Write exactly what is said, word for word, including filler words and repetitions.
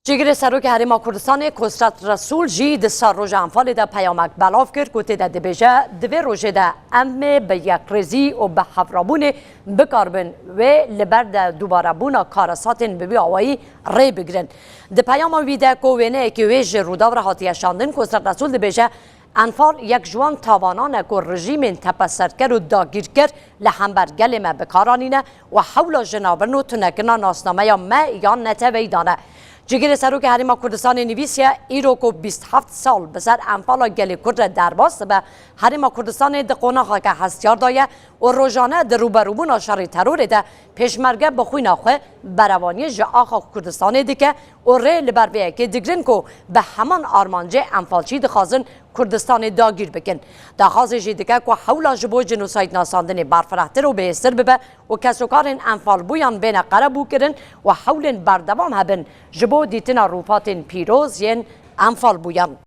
Cîgirê Serokê Herêma Kurdistanê Kosret Resûl jî di ser roja Enfalê de peyamek belav kir ku tê de dibêje, di vê rojê de em ê bi yekrêzî û bi hevrabûnê bikaribin wê li ber de dubarebûna karesatên bi vî awayî rê bigirin. Di peyama wî de ku wêneyekî wê ji Rûdaw re hatiye şandin, Kosret Resûl dibêje, Enfal yek ji wan tavanan e ku rejîmên tepeserker û dagîrker li hember gelê me bi kar anîne û hewla jinavbirn û tunekirina nasnameya me ya neteweyî dane. Cîgirê Serokê Herêma Kurdistanê nivîsiye, îro ku bîst heft sal bi ser Enfala gelê Kurd re derbas dibe, Herêma Kurdistanê di qonaxeke hestiyar de ye û rojane di rûberûbûna şerê terorê de pêşmerge bi xwîna xwe berevaniyê ji axa Kurdistanê dike û rê li ber vê yekê digirin ku bi heman armancê Enfalçî dixwazin Kurdistanê dagîr bikin. Daxwazê jî dike ku hewla ji bo jinosayd nasandinê berfirehtir û bihêztir bibe û kesokarên enfalbûyan bêne qerebûkirin û hewlên berdewam hebin ji bo dîtina rûfatên pîroz yên enfalbûyan.